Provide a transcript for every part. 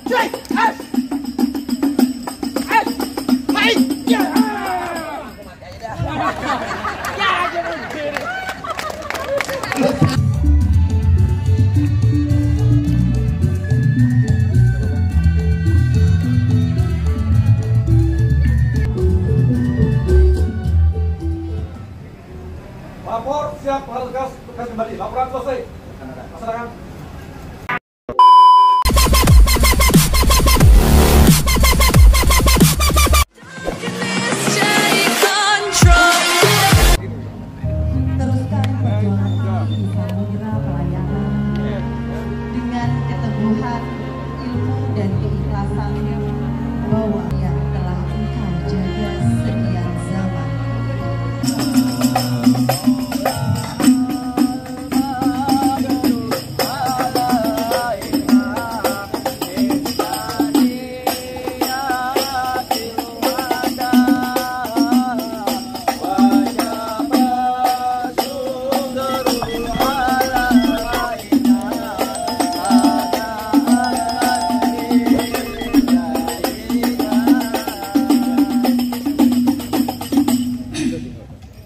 Lapor siap, tugas kembali. Laporan selesai. Laksanakan. Teruskan perjuangan di samudera pelayanan dengan keteguhan ilmu dan keikhlasan bahwa yang telah engkau jaga sekian zaman.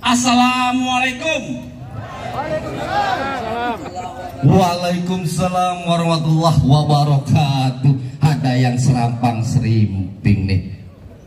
Assalamualaikum. Waalaikumsalam warahmatullahi wabarakatuh. Ada yang serampang serimping nih.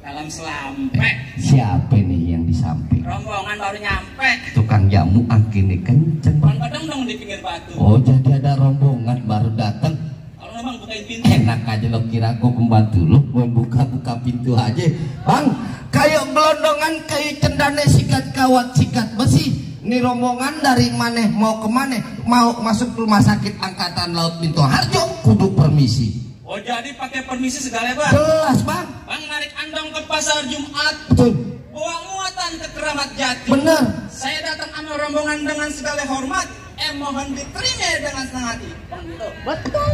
Dalam selampe. Siapa nih yang di samping? Rombongan baru nyampe. Tukang jamu angkin nih kenceng. Kadang dong di pinggir batu. Oh, jadi ada rombongan baru datang. Kalau memang bukain pintu. Enak aja lo kira aku pembantu lo mau buka-buka pintu aja. Bang, kayak gelondongan kayak cendane sikat kawat sikat besi. Ini rombongan dari mana mau ke mana? Mau masuk rumah sakit Angkatan Laut Minto Harjo kudu permisi. Oh, jadi pakai permisi segala, Bang? Jelas, Bang. Bang narik andong ke pasar Jumat. Betul. Bawa muatan ke Keramat Jati. Bener. Saya datang sama rombongan dengan segala hormat. Mohon diterima dengan senang hati. Bang, gitu. Betul.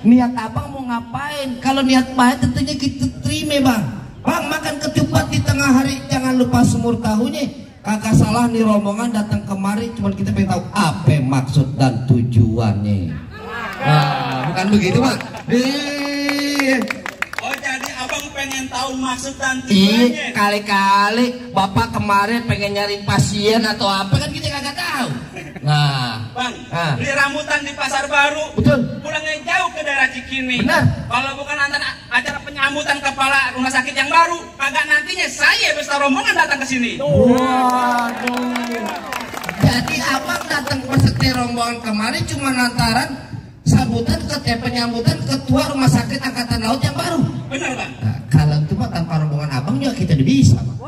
Niat abang mau ngapain? Kalau niat baik tentunya kita terima, Bang. Bang, makan ketupat di tengah hari jangan lupa semur tahunya. Kagak salah nih rombongan datang kemari, cuman kita pengen tahu apa maksud dan tujuannya. Nah, bukan begitu, Bang. Oh, jadi abang pengen tahu maksud dan Ih, tujuannya? kali-kali bapak kemarin pengen nyari pasien atau apa kan kita kagak tahu. Nah, Bang, ah. beli rambutan di pasar baru. Betul. Pulangnya jauh ke daerah Cikini. Benar. Kalau bukan acara penyambutan kepala rumah sakit yang baru, kagak nantinya saya beserta rombongan datang ke sini. Waduh. Jadi abang datang peserta rombongan kemarin cuma lantaran sambutan penyambutan ketua rumah sakit Angkatan Laut yang baru. Benar, Bang. Nah, kalau itu mah tanpa rombongan abang juga kita udah bisa, Bang.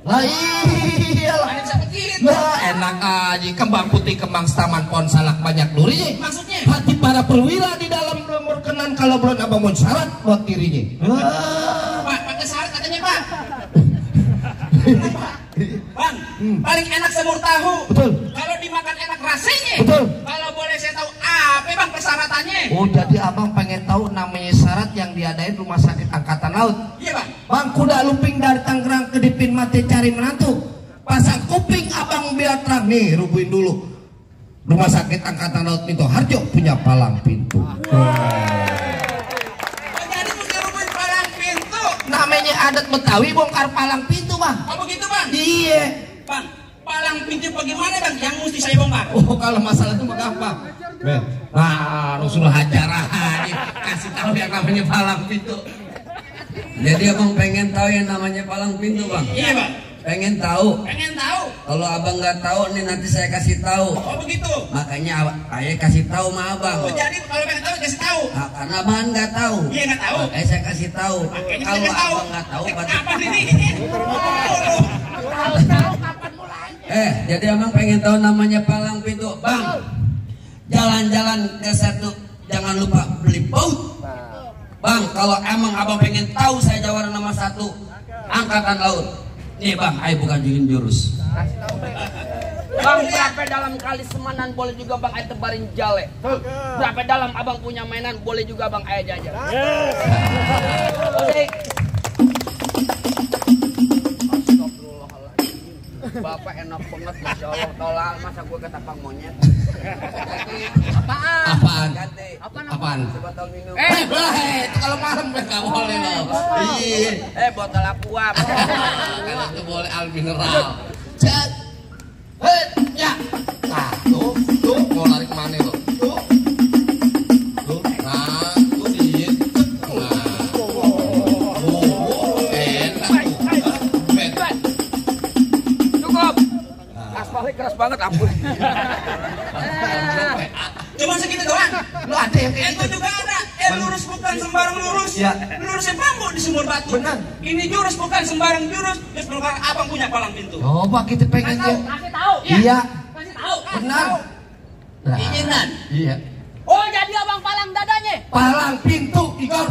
Lah iyalah. Ada bisa begitu. Nah, enak aja kembang putih kembang taman pohon salak banyak durinya. Maksudnya? Hati para perwira di dalam belum berkenan kalau belum abang mau syarat buat dirinya. Pak, pakai syarat katanya, Pak. Bang, paling enak semur tahu. Betul. Kalau dimakan enak rasanya. Betul. Kalau boleh saya tahu apa, Bang, persyaratannya? Oh, jadi abang pengen tahu namanya syarat yang diadain rumah sakit Angkatan Laut. Iya, Bang. Bang, kuda lumping dari Tangerang ke Dipin mati cari menantu. Pasang kuping abang biar terang. Nih, rubuhin dulu. Rumah sakit Angkatan Laut Minto Harjo punya palang pintu. Oh, jadi mesti rubuhin palang pintu. Namanya adat Betawi bongkar palang pintu, Bang. Oh, begitu, Bang? Iya. Bang, palang pintu bagaimana, Bang? Yang mesti saya bongkar? Oh, kalau masalah itu mah gampang. Nah, Rasul Hajarah kasih tahu yang namanya palang pintu. Jadi abang pengen tahu yang namanya palang pintu, Bang? Iya, Bang. Pengen tahu? Pengen tahu? Kalau abang nggak tahu nih nanti saya kasih tahu. Oh, begitu. Makanya saya kasih tahu sama abang. Oh, jadi kalau pengen tahu kasih tahu. Nah, karena abang nggak tahu. Iya, nggak tahu. Makanya saya kasih tahu. Makanya Kalau saya tahu. abang nggak tahu, berarti Kapan ini? jadi abang pengen tahu namanya palang pintu, Bang. Jalan-jalan ke satu, jangan lupa beli baut. Bang, kalau emang abang pengen tahu saya jawara nomor 1 Angkatan Laut. Nih, Bang, ayo bukan jungin jurus. Bang, berapa dalam kali semanan boleh juga Bang ayo tebarin jale. Berapa dalam abang punya mainan boleh juga Bang ayo jajan. Bapak enak banget, masya Allah. Tolal masa gue ketapang monyet. Apaan? Ganti. Apaan? Sebotol minum. Itu kalau malam nggak boleh loh. Iya. Botol aqua. Kalau itu boleh al mineral. Cet. Ya. Nah, tuh mau lari kemana lo? Tuh. Nah, tuh di. Cukup. Aspalnya keras banget, ampun. Cuma segitu doang. Lu ada yang kayak Itu gitu? juga ada. Lurus bukan sembarang lurus. Ya. Lurusnya bambu di sumur batu. Benar. Ini jurus bukan sembarang jurus. Jurus bukan abang punya palang pintu. Coba kita pengen dia. Kasih tahu. Iya, Kasih tahu. benar. Nah, Izinan. iya. Oh, jadi abang palang dadanya. Palang pintu, Igor.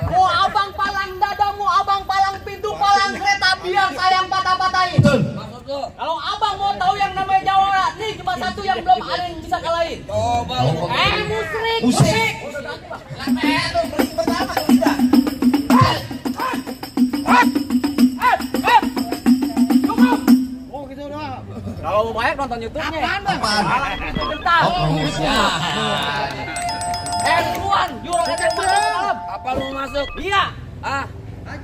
Oh, abang palang dadamu, abang palang pintu, palang kereta biar saya yang patah-patahin. Betul. Kalau abang mau tahu yang namanya Jawara, nih cuma satu yang belum ada yang bisa kalahin. Coba. Musrik. Musik. Pertama tidak. Cukup. Oh, gitu doang. Kalau mau banyak nonton YouTube-nya. Apaan? Bentar. Ya. Tuan, juragan yang masuk ke dalam. Apa lu masuk? Iya.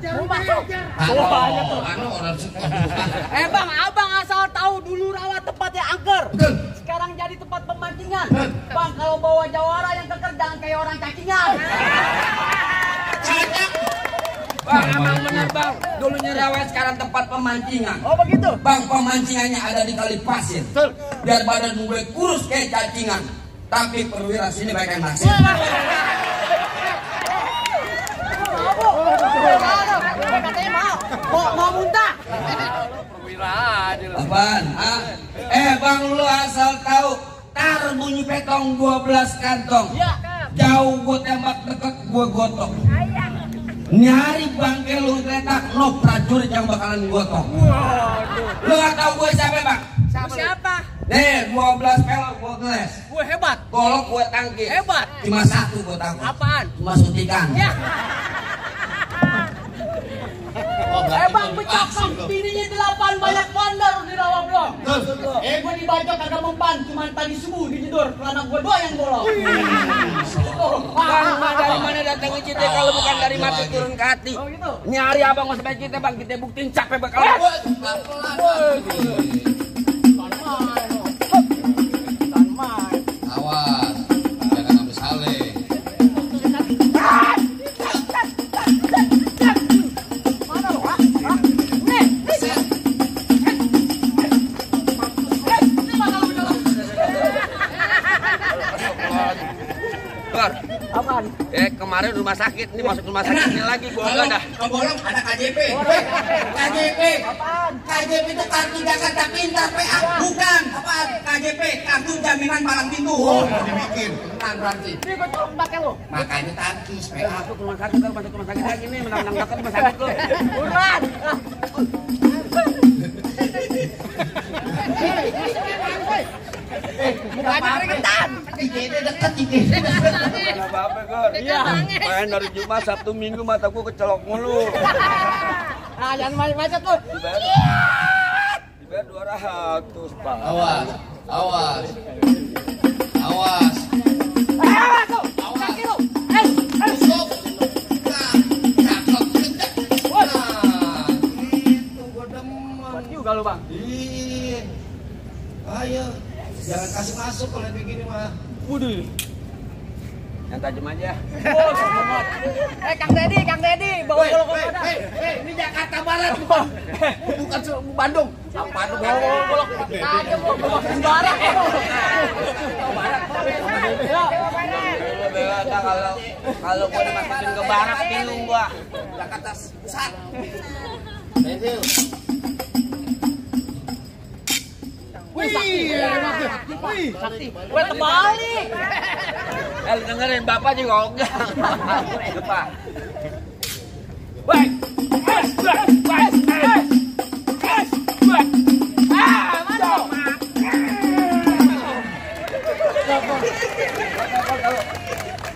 Mau masuk. Bang, abang asal tahu dulu rawa tempatnya angker. Betul. Sekarang jadi tempat pemancingan. Bang, kalau bawa jawara yang keker jangan kayak orang cacingan. Bang, emang benar bang. Dulunya rawa sekarang tempat pemancingan. Oh begitu. Bang, pemancingannya ada di kali pasir. Biar badan gue kurus kayak cacingan. Tapi perwira sini baik yang naksir. Katanya mau muntah. Apaan? Bang, lu asal tahu. Tar bunyi petong 12 kantong. Iya. Jauh gue tembak, deket gue gotok. Nyari bangke lu letak, no prajurit yang bakalan gotong. Lu gak tahu gue siapa bang? Siapa? Nih, 12 pelok gue geles. Gue hebat. Golok gue tangkis. Hebat. Cuma satu gue tangkis. Apaan? Cuma suntikan. Ya. Bang, pecahkan bininya 8 banyak bandar di rawa blok. Gue dibajak kagak mempan, cuman tadi subuh dijedor, karena gue doang yang bolong. Bang, dari mana datangnya kita kalau bukan dari mati turun ke hati. Oh gitu. Nyari abang mau sampai kita bang, kita buktiin capek bakal. Awas, jangan sampai saleh. Apaan? Kemarin rumah sakit, ini masuk rumah sakit ini lagi gua enggak dah. Kebolong ada KJP. KJP. Apaan? KJP itu kartu Jakarta Pintar PA. Bukan. Apaan? KJP, kartu jaminan palang pintu. Oh, dibikin. Benar berarti. Ini gue tolong pakai lo. Makanya tangkis PA. Masuk rumah sakit, masuk rumah sakit lagi nih, menang-menang dokter rumah sakit lu. Buruan. Mukanya keringetan. IGD deket, IGD deket. Enggak apa-apa, Gor. Iya. Main dari Jumat, Sabtu, Minggu mata gua kecelok mulu. Nah, jangan macet lu. Dibayar 200, Pak. Awas, awas, awas. Awas lu. Kaki lu. Stop. Nah, cakep, kenceng. Nah, itu gua demen. Juga lu, Bang. Iya. Ayo, jangan kasih masuk kalau begini mah. Waduh. Yang tajam aja. Kang Dedi, bawa golok ke mana? Ini Jakarta Barat, bukan Bandung. Apa tuh bawa golok tajam lu bawa sembarang. Kalau gua dimasukin ke barak bingung gua. Jakarta Pusat. Sakti. Gue terbalik. Lu dengerin bapak juga enggak. Pak. Baik.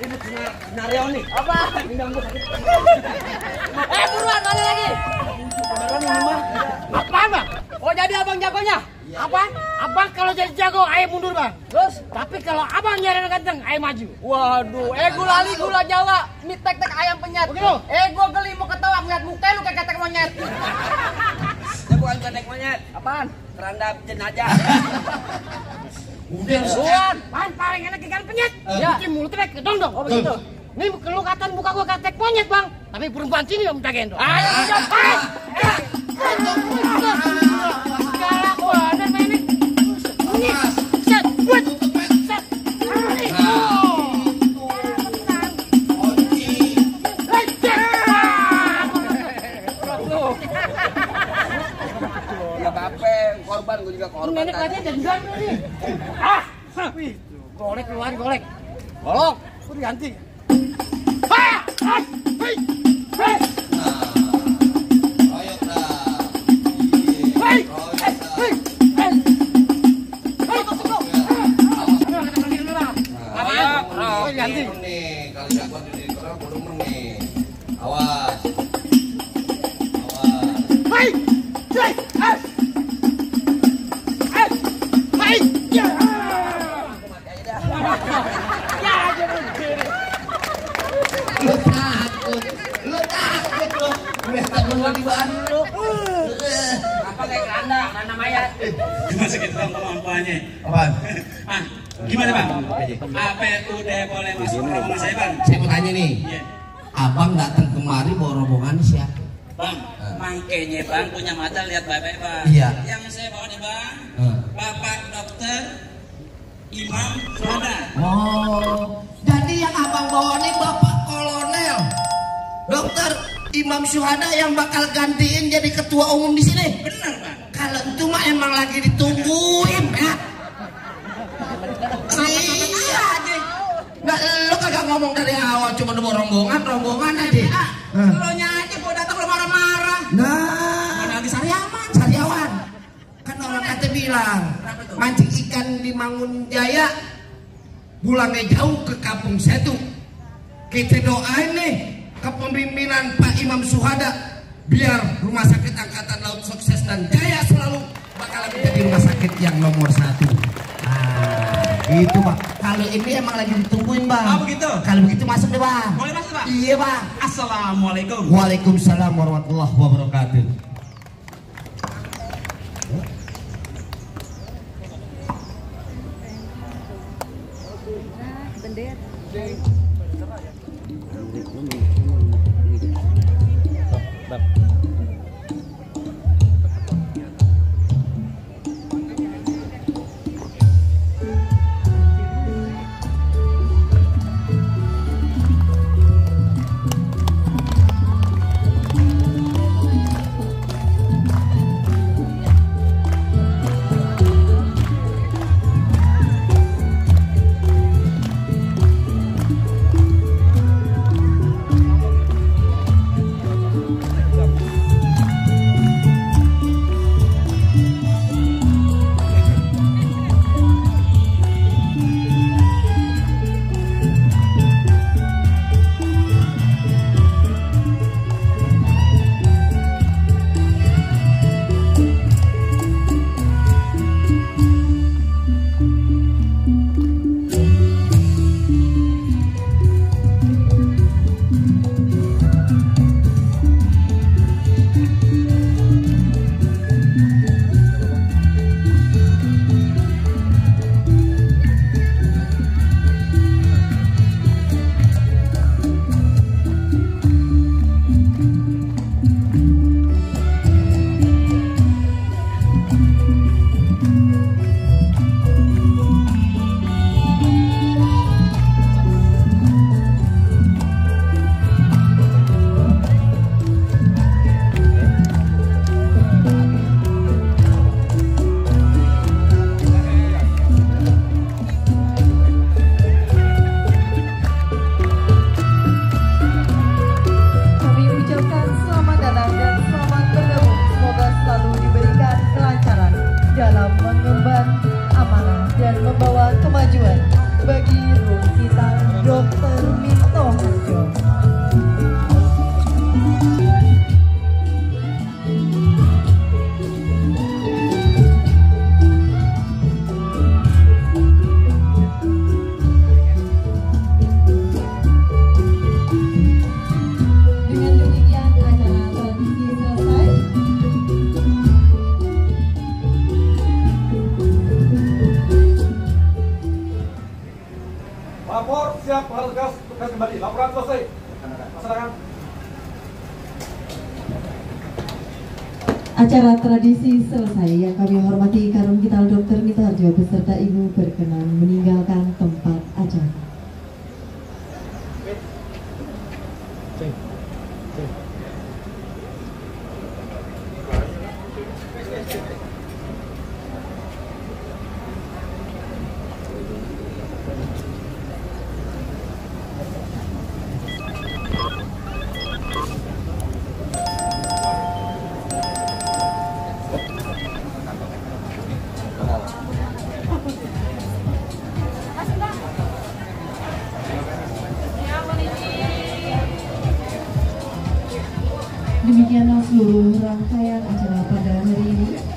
Ini skenario nih. Apa? Buruan balik lagi. Beneran ini mah. Apaan, Bang? Oh jadi abang jagonya? Apa? Abang kalau jadi jago, ayah mundur bang. Terus? Tapi kalau abang nyari ganteng, ayah maju. Waduh, gula lali gula Jawa, mie tek-tek ayam penyet. Begitu? Gue geli mau ketawa ngeliat muka lu kayak ketek monyet. Ya bukan ketek monyet. Apaan? Keranda jenazah. Udah Bukan, paling enak ikan penyet. Ya. Bikin mulut tek kedong-dong. Oh begitu. Ini kelukatan muka gue ketek monyet bang. Tapi perempuan sini gak minta gendong. Ayo, korban, gue juga korban. Nenek aja dendam nih. Ah, wih, golek keluar golek. Golok, gue diganti. Ganti. Nih, kalau jagoan di koran bodoh nih. Awas. Hai. Ya. Ya aja Lu takut lu. Biasa dulu di Bandung. Apa kayak keranda mayat. Cuma segitu dong kemampuannya. Apaan? Ah, gimana bang? Apa udah boleh masuk rombongan saya bang? Saya mau tanya nih. Iya. Abang datang kemari bawa rombongan siapa? Bang, mangkenya bang punya mata lihat bapak bang. Iya. Yang saya bawa nih bang, Bapak Dokter Imam Syuhada. Oh, jadi yang abang bawa nih Bapak Kolonel Dokter Imam Syuhada yang bakal gantiin jadi ketua umum di sini. Benar bang. Kalau itu mah emang lagi ditungguin ya. Iya aja. Nggak, lo kagak ngomong dari awal, cuma bawa rombongan aja. Lo nya aja gua datang lo marah-marah. Nah, Mana lagi Sariaman? Sariawan. Kan orang kata bilang mancing ikan di Mangun Jaya pulangnya jauh ke kampung Setu. Kita doain nih kepemimpinan Pak Imam Syuhada biar Rumah Sakit Angkatan Laut sukses dan jaya selalu bakalan menjadi rumah sakit yang nomor 1. Itu Pak. Kalau ini emang lagi ditungguin Bang. Oh begitu? Kalau begitu masuk deh Bang. Boleh masuk bang? Iya Bang. Assalamualaikum. Waalaikumsalam warahmatullahi wabarakatuh. Lapor siap, tugas kembali. Laporan selesai. Laksanakan. Acara tradisi selesai. Yang kami hormati Karum Kital Dr. Mito Harjo beserta Ibu berkenan meninggalkan tempat acara. Demikianlah seluruh rangkaian acara pada hari ini.